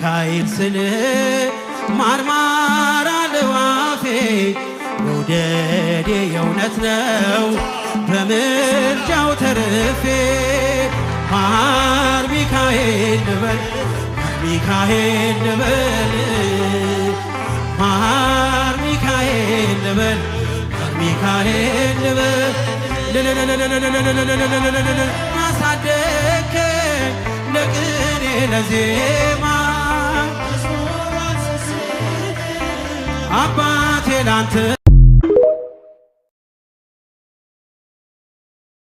ሚካኤል ስል ማርማራ ለዋፌ መውደዴ የእውነት ነው በምልጃው ተርፌ። ማር ሚካኤል ልበል፣ ሚካኤል ልበል፣ ማር ሚካኤል ልበል፣ ሚካኤል ልበል። አሳደግከኝ ለቅኔ ለዜማ፣ አባቴ ላንተ።